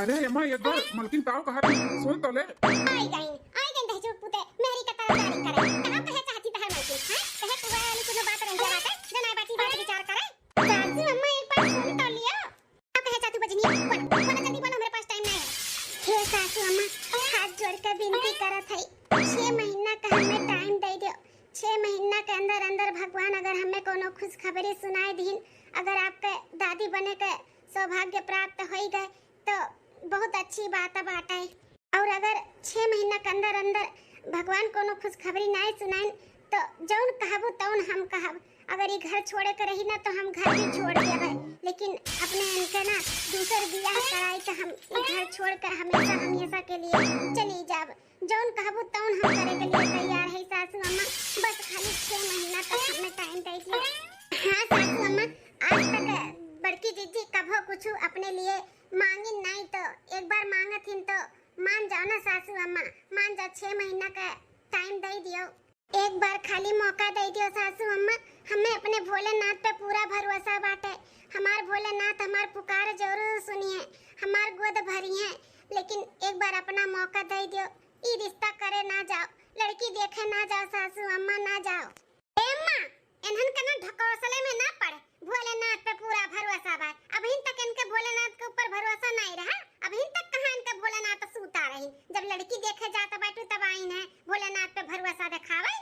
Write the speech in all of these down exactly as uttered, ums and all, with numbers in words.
अरे अम्मा, एक बार मलकिन का कहत ही, सुन तो ले। आई गई, आई गई दहिजू पूते, मेहरी का तरफदारी करे। का कहे चाहत ही तहार मलकिन, हैं? कहे तू वाली कोनो बात रह जावा ते, जनाए बाटी बात विचार करे। सासू अम्मा, एक बार सुन तो लियो। का कहे चाहत ही बजनी, बोलो, बोलो जल्दी बोलो, हमरे पास time नाहीं है। हे सासू अम्मा, हाथ जोड़ के विनती करत है, छह महीना का हमें time दे दियो। छह महीना के अंदर अंदर भगवान अगर हमें कोनो खुशखबरी सुनाए दीन, अगर आपके दादी बने के सौभाग्य प्राप्त होई गए, तो बहुत अच्छी बात बाटे। और अगर छह महीना के अंदर अंदर भगवान कोनो खुशखबरी नाय सुनाइन, तो जौन कहबू तौन हम कहब। अगर ई घर छोड़े के रही ना, तो हम घर भी छोड़ देबे, लेकिन अपने इनके ना दूसर बियाह कराई के हम ई घर छोड़ के हमेशा हमेशा के लिए चली जाब। जौन कहबू तौन हम करे के लिए तैयार है सासू अम्मा, बस खाली छह महीना तक हमें time दे दियो। हाँ सासू अम्मा, आज तक बड़की जीजी कभो कुछ अपने लिए मांगिन नाई, तो एक बार मांगत हिन तो मान जाओ ना सासू अम्मा, मान जाओ, छह महीना का time दे दियो, एक बार खाली मौका दे दियो सासू अम्मा, हमें अपने भोलेनाथ पे पूरा भरोसा बाटे। हमार भोलेनाथ हमार पुकार जरूर सुनिए, हमार गोद भरिए, लेकिन एक बार अपना मौका दे दियो, ई रिश्ता करे ना जाओ, लड़की देखे ना जाओ सासू अम्मा, ना जाओ। ए अम्मा, इन्हन के ना ढकोसले में ना पड़, भोलेनाथ पे पूरा भरोसा बा। अबहिन तक इनके भोलेनाथ के ऊपर भरोसा नाई रहा, अबहिन तक कहाँ इनके भोलेनाथ सूता रही। जब लड़की देखे जात बाटू तब आइन है भोलेनाथ पे भरोसा देखावे।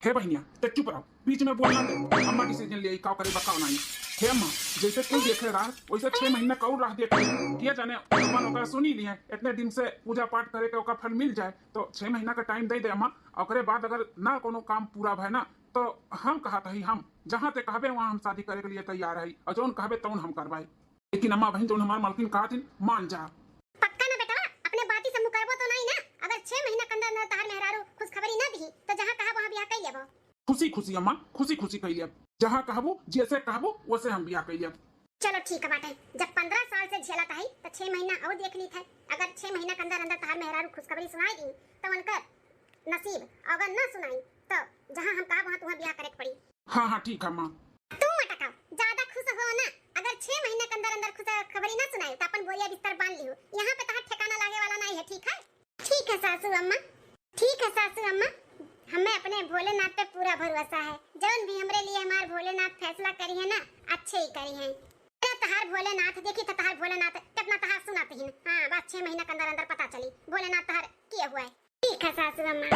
हे बहिनिया, ते चुप रहो, बीच में बोलना दे। अम्मा decision ले, का करे बा का नाई। हे अम्मा, जैसे कुल देखे रहा, वैसे छह महीना का और राह देख ले। किया जाने भगवान ओकरा सुनी लिए, इतने दिन से पूजा पाठ करे के ओका फल मिल जाए, तो छह महीना का time दे दे अम्मा, ओकरे बाद अगर ना कोनो काम पूरा भय ना, तो हम कहत हई, हम जहाँ ते कहबे वहाँ हम शादी करे के लिए तैयार हई, और जौन कहबे तौन हम करवाई। लेकिन अम्मा बहन, जौन हमार मालकिन कहत हिन, मान जा। पक्का ना बेटवा, अपने बाती से मुकरबो तो नहीं ना? अगर छह महीना के अंदर अंदर तहार मेहरारू खुशखबरी ना दिही, तो जहाँ कहब वहाँ बियाह कई लेबो। खुशी खुशी अम्मा, खुशी खुशी कई लेब। जहाँ कहबू, जैसे कहबू, वैसे हम बियाह कई लेब। चलो ठीक है बाटे, जब पन्द्रह साल से झेलत हई, तो छह महीना और देख लीत है। अगर छह महीना के अंदर अंदर तहार मेहरारू खुशखबरी सुनाई दी, तो उनकर नसीब, अगर ना सुनाई, तो जहाँ हम कहब वहाँ तुहाँ बियाह करे के पड़ी। हाँ, हाँ, ठीक है, माँ। तू मटकाओ, ज्यादा खुश हो ना। अगर छह महीना के अंदर अंदर खुशखबरी ना सुनाई, तो अपन बोरिया बिस्तर बांध लिहो। यहाँ पे तहार ठिकाना लागे वाला नहीं है, ठीक है? ठीक है सासू अम्मा, ठीक है सासू अम्मा, हमें अपने भोलेनाथ पे पूरा भरोसा है। जौन भी हमरे लिए हमार भोलेनाथ फैसला करी है ना, अच्छे ही करी हैं। अरे तहार भोलेनाथ, देखी तो तहार भोलेनाथ कितना तहार सुनात हिन। हाँ, बस छह महीना के अंदर अंदर पता चली भोलेनाथ तहार के हुआ है। ठीक है सासू अम्मा।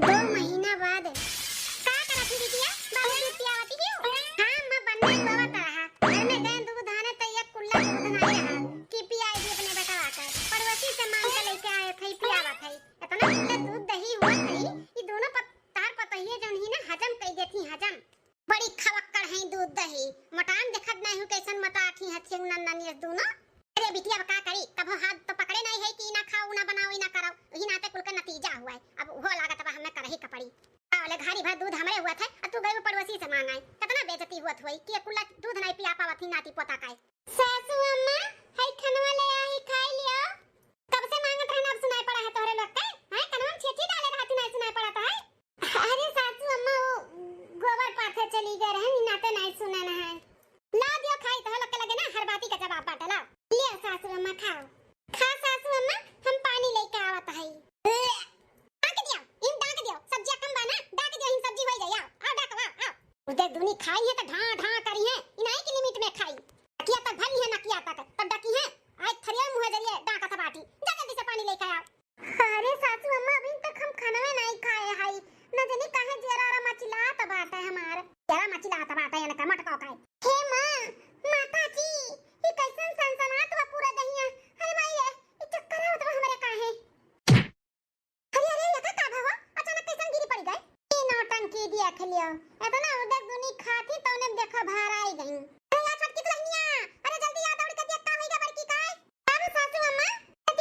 दो महीना बाद। का करत ही बिटिया? बाबू दूध पियावत ही क्यों? हाँ अम्मा, बन्ने बाबा का रहा। घर में गए दूध आने तो एक कुल्ला दूध नहीं रहा। कि पियाई दी अपने बेटवा का। पड़ोसी से मांग के लेके आए थे, पियावत है। इतना कुल्ला दूध दही हुआ थे, ये दोनों पत-, तार पतोहिए जौन ही ना हजम कई देती, हजम। बड़ी खवक्कड़ हैं दूध दही। मोटान देखत नहीं हूँ कैसन मोटाठी हथियन नन्नन ये दोनों। अरे बिटिया, अब का करी, कभो हाथ तो पकड़े नहीं है कि ई ना खाओ, ना बनाओ, ई ना करो, वही नाते कुल का नतीजा हुआ है। अब वो लागत बा हमें करही का पड़ी। का बोले, घारी भर दूध हमरे हुआ थे, अब तू गई पड़ोसी से मांगाए, कितना बेइज्जती हुआ हुई कि ये कुल्ला दूध नहीं पिया पावत ही नाती पोता का। सासू अम्मा, हई खनवा ले आई, खाई लियो। कब से मांगत रहना, अब सुनाई पड़ा है तोहरे लोग के? हैं, कनवा में छेठी डाले रहती, नहीं सुनाई पड़त है? अरे सासू अम्मा, वो गोबर पाथे चली गए रहन, ई नाते नहीं सुने न है। ला दियो खाई, तोहरे लोग के लगे ना हर बाती का जवाब बाटे, लाओ। लियो सासू अम्मा, खाओ। खा सासू अम्मा, हम पानी लेके आवत हई। डाक दियो, इन डाक दियो, सब्जिया कम बा ना, डाक दियो, इन सब्जी होई जाई, आओ, आओ डाको, आओ, आओ। उधर दुनी खाई है तो ढा ढा करी है, इनाई की limit में खाई। नकिया तक भरी है, नकिया तक, तब डाकी है, आज थरिया मुँह जरिए डाकत बाटी, जा जल्दी से पानी लेके आओ। अरे सासू अम्मा, अभी तक हम खाना नहीं खाए हई, न जानी काहे जियरा मचिलात बाटे हमार। जियरा मचिलात बाटे, इनका मटकाओ खाए। हे माँ, माता जी, ई कैसन सनसनात बा पूरा दहिया। अरे माई रे, ई चक्कर आवत बा हमरे काहे? अरे, अरे, ये का, का भवा? अचानक कैसन गिरी पड़ी गए? ई नौटंकी देख लियो, इतना उदक दुनी खाती तौने देखो भार आई गई। अरे यार छोटकी दुल्हनिया, अरे जल्दी आ दौड़ के देख का होई गए बड़की का। अब सासू अम्मा,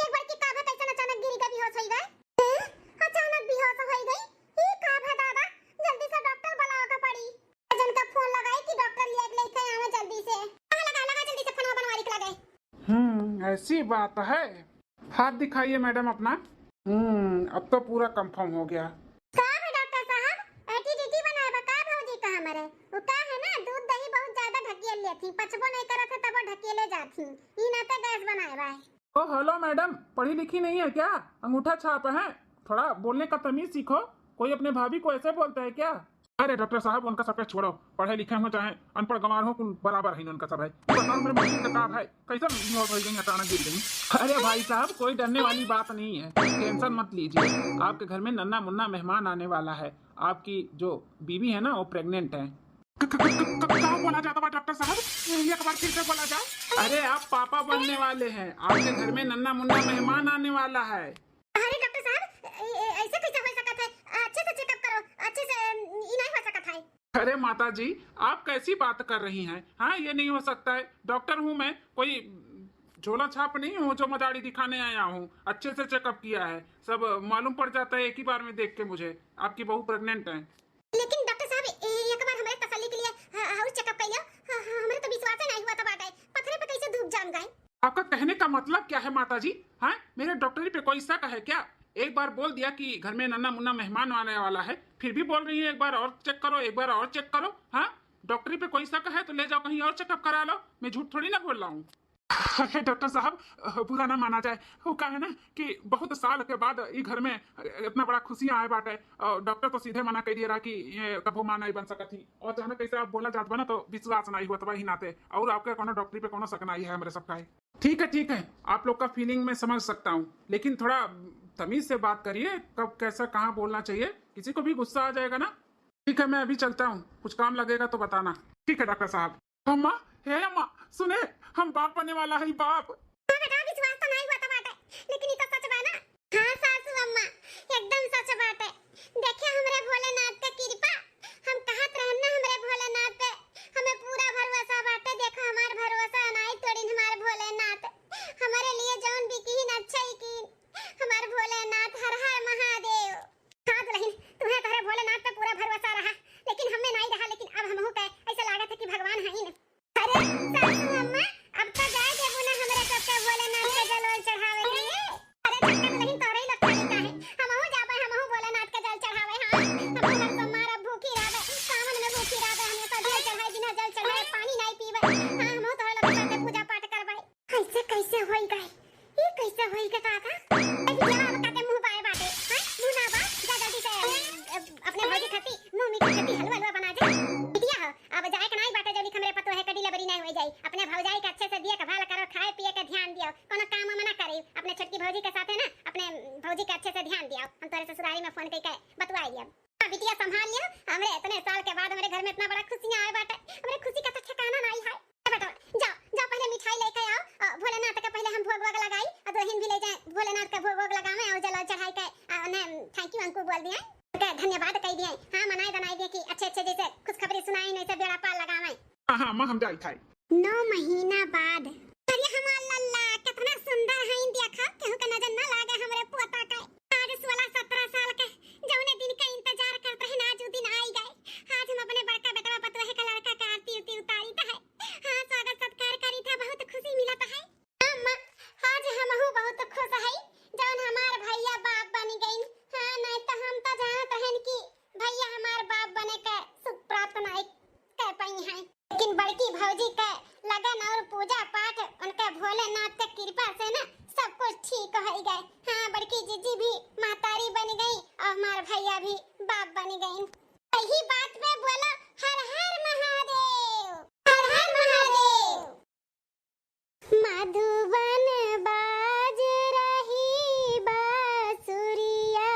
देख बड़की का भा कैसन अचानक गिरी के बेहोश होई गए। हैं? अचानक बेहोश होई गई? ई का भा दादा, जल्दी से डॉक्टर बुलावे के पड़ी। जन का फोन लगाई कि डॉक्टर ले लेके आवे जल्दी से। हाँ, लगा, लगा जल्दी से फोनवा बनवारी के लगे। हम्म, ऐसी बात है। हाथ दिखाइए मैडम अपना। हम्म, अब तो पूरा confirm हो गया। का है डॉक्टर साहब, acidity बनाए बा का भौजी का हमरे? वो का है ना, दूध दही बहुत ज्यादा ढकेल लेती, पचबो नहीं करत है तब ढकेले जाती। ई नाते गैस बनाए बा। ओ हेलो मैडम, पढ़ी लिखी नहीं है क्या? अंगूठा छाप है, थोड़ा बोलने का तमीज सीखो। कोई अपने भाभी को ऐसे बोलता है क्या? अरे डॉक्टर साहब, उनका सबका छोड़ो, पढ़े लिखे हो चाहे अनपढ़ गंवार हो, कुल बराबर है, उनका सब है। बताओ, मेरे मशीन का तार है, कैसे बेहोश हो गई, अचानक गिर गई। अरे भाई साहब, कोई डरने वाली बात नहीं है, टेंशन मत लीजिए। आपके घर में नन्ना मुन्ना मेहमान आने वाला है। आपकी जो बीवी है ना, वो प्रेग्नेंट है। क-, क-, क-, क-, का बोला जाता है डॉक्टर साहब? एक बार फिर से बोला जाए। अरे, आप पापा बनने वाले हैं, आपके घर में नन्ना मुन्ना मेहमान आने वाला है। अरे डॉक्टर साहब, ए-, ए-, ऐसे कैसे हो सकत है? अच्छे से चेकअप करो, अच्छे से, ई नहीं हो सकत है। अरे माता जी, आप कैसी बात कर रही हैं? हाँ, ये नहीं हो सकता है। डॉक्टर हूँ मैं, कोई झोला छाप नहीं हूँ जो मदारी दिखाने आया हूँ। अच्छे से चेकअप किया है, सब मालूम पड़ जाता है एक ही बार में देख के मुझे। आपकी बहू प्रेग्नेंट है। लेकिन डॉक्टर साहब, ए-, एक बार हमरे तसल्ली के लिए ह-, ह-, और चेकअप कर लियो। ह-, ह-, हमरे तो विश्वास ही नहीं हुआ था बाटे, पथरे पे कैसे धूप जाम गए। आपका कहने का मतलब क्या है माता जी? हाँ, मेरे डॉक्टरी पे कोई शक है क्या? एक बार बोल दिया कि घर में नन्ना मुन्ना मेहमान आने वाला है, फिर भी बोल रही है एक बार और चेक करो, एक बार और चेक करो। हाँ, डॉक्टरी पे कोई शक है तो ले जाओ कहीं और चेकअप करा लो, मैं झूठ थोड़ी ना बोल रहा हूँ। अरे डॉक्टर साहब, बुरा ना माना जाए, वो का है ना कि बहुत साल के बाद ई घर में इतना बड़ा खुशियाँ आए बाटे, और डॉक्टर तो सीधे मना कर दिया रहा कि ये कभो माँ नहीं बन सकत ही। और जाने कैसे आप बोला जात बा ना, तो विश्वास नहीं हुआ, तब ही नाते। और आपके कोनो डॉक्टरी पे कोनो शक नहीं है, हमरे सबका है। ठीक है, ठीक है, आप लोग का फीलिंग मैं समझ सकता हूँ, लेकिन थोड़ा तमीज से बात करिए, कब कैसा कहाँ बोलना चाहिए, किसी को भी गुस्सा आ जाएगा ना। ठीक है, मैं अभी चलता हूँ, कुछ काम लगेगा तो बताना। ठीक है डॉक्टर साहब। अम्मा, हे अम्मा, सुने, हम बाप बने वाला है, बाप। हाँ बेटा, विश्वास तो नहीं हुआ था बाटे, लेकिन ये तो सच बा ना। हाँ सासू अम्मा, एकदम सच बाटे। देखिए हमरे भोलेनाथ का कृपा, हम कहत रहन ना हमरे भोलेनाथ पे, हमें पूरा भरोसा बाटे। देखो हमार भरोसा नाई तोड़िन हमार भोलेनाथ, हमारे लिए जौन भी कीन अच्छा ही कीन, हमार भोलेनाथ। हर हर महादेव। हाँ दुल्हन, तुम्हें तोहरे भोलेनाथ पे पूरा भरोसा रहा, लेकिन हमें नहीं रहा। लेकिन अब हमहू के ऐसा लागत है कि भगवान है ही नहीं। अरे सासू अम्मा, अब तो जाए देबू ना हमरे सबके भोलेनाथ के जल वल चढ़ावे के। अरे छोटका दुल्हन, तोरे ही लोग खाली का है, हमहू जाबे, हमहू भोलेनाथ के जल चढ़ावे। हाँ, हमहू हर सोमवार अब भूखी रहबे, सावन में भूखी रहबे, हमेशा जल चढ़ाए बिना जल चढ़ाए पानी नहीं पीबे। हाँ, हमहू तोहरे लोग के साथे पूजा पाठ करबे। कैसे कैसे होई गए, ये कैसे होई के काका? ए बिटिया, अब काते मुंह बाए बाटे, हैं? मुंह ना बा, जा जल्दी से, अ, अपने भौजी खाती मुंह मीठी खाती हलवा हलवा बना जा। बिटिया हो, अब जाए के नाई बाटे, जौन हमरे पतोह के डिलीवरी नहीं हो जाई। अपने भौजाई के अच्छे से देखभाल करो, खाए पिए के ध्यान दियो, कोनो काम वाम ना करी। अपने छोटकी भौजी के साथे ना, अपने भौजी के अच्छे से ध्यान दियो। हम तोरे ससुरारी में फोन कई के बतवाई लिया। हाँ बिटिया, संभाल लियो, हमरे इतने साल के बाद हमरे घर में इतना बड़ा खुशियाँ आए बाटे, हमरे खुशी का तो ठिकाना नहीं है। ए बेटा, जाओ, जाओ पहले मिठाई लेके आओ, अ, भोलेनाथ के पहले हम भोग वोग लगाई, अ, दुल्हन भी ले जाए, भोलेनाथ का भोग वोग लगावे और जल चढ़ाई के, अ, उन्हें thank you अंकु बोल दिए, उनके धन्यवाद कह दिए। हाँ, मनाए दनाए दिए कि अच्छे अच्छे जैसे खुशखबरी सुनाई, नहीं से बेड़ा पार लगावे। हाँ, हाँ, अम्मा, हम जाई खाई। नौ महीना बाद। अरे हमार लल्ला, कितना सुंदर है, देखा, केहू के नजर ना लागे हमरे पोता के। आज सोलह सत्रह साल के, जौने दिन का इंतजार करत रहन, आज उ दिन आई गए। आज हम अपने बड़का बेटवा पतोहे का लड़का का आरती उरती उतारी त है। हाँ, स्वागत सत्कार करी था, बहुत खुशी मिलत है। अम्मा, आज हमहू बहुत खुश है, जौन हमार भैया बाप बन गइन। हाँ, नहीं तो हम तो जानत रहन कि भैया हमार बाप बने का सुख प्राप्त नहीं कर पाई हैं। लेकिन बड़की भौजी के लगन और पूजा पाठ, उनके भोलेनाथ के कृपा से ना सब कुछ ठीक हो गए। हाँ, बड़की जीजी भी महतारी बन गई और हमार भैया भी बाप बन गए। यही बात पे बोलो, हर हर महादेव, हर हर महादेव। मधुबन बाज रही बांसुरिया,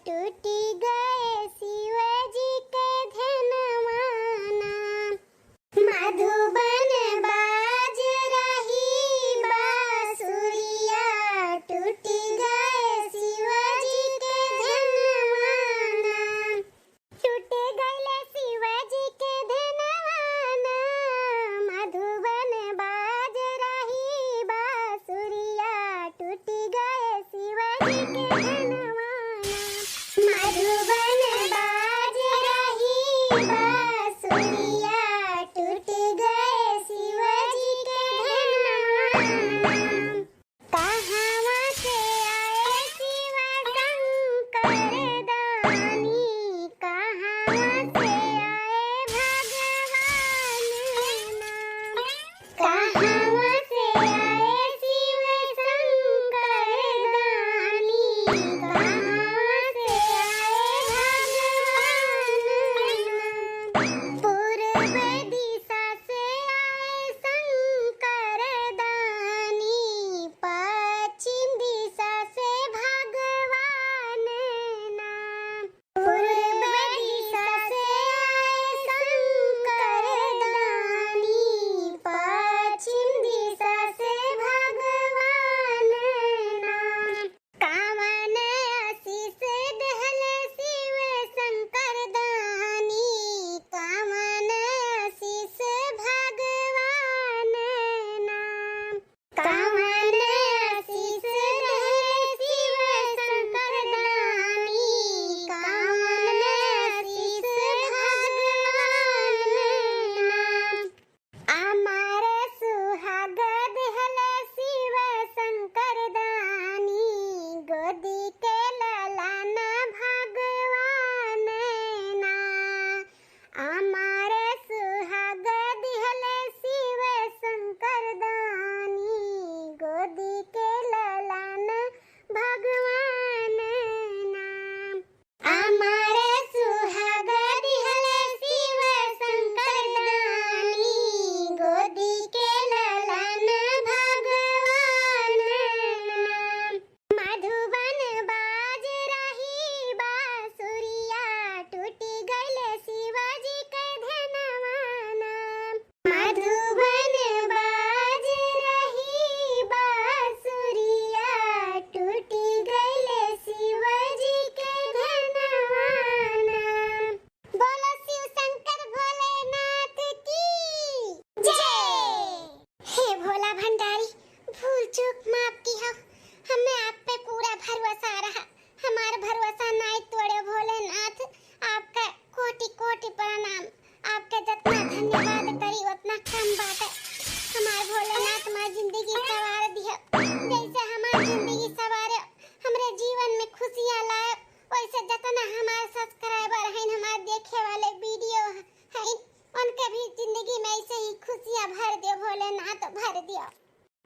टूट गए शिव जी के ध्यानवाना। मधुबन बाज रही बांसुरिया, टूट गए शिव जी के ध्यानवाना। टूट गइले शिव जी के ध्यानवाना, मधुबन बाज रही बा।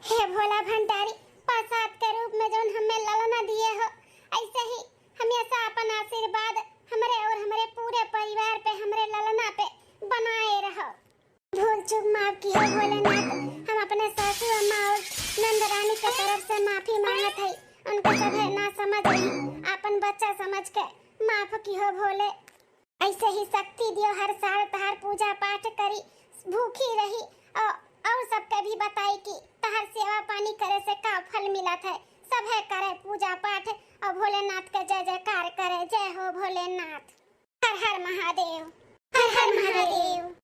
हे भोला भंडारी, प्रसाद के रूप में जौन हमें ललना दिए हो, ऐसे ही हमेशा अपन आशीर्वाद हमरे और हमरे पूरे परिवार पे, हमरे ललना पे बनाए रहो। भूल चूक माफ किहो भोलेनाथ, हम अपने सासू अम्मा और नंद रानी के तरफ से माफी मांगत हई। उनके सभे ना समझ रही, अपन बच्चा समझ के माफ किहो भोले। ऐसे ही शक्ति दियो, हर साल तहार पूजा पाठ करी, भूखी रही और, और सबके भी बताई कि तहार सेवा पानी करे से का फल मिलत है। सभे करे पूजा पाठ और भोलेनाथ के जय जयकार करे। जय हो भोलेनाथ। हर हर महादेव, हर हर महादेव।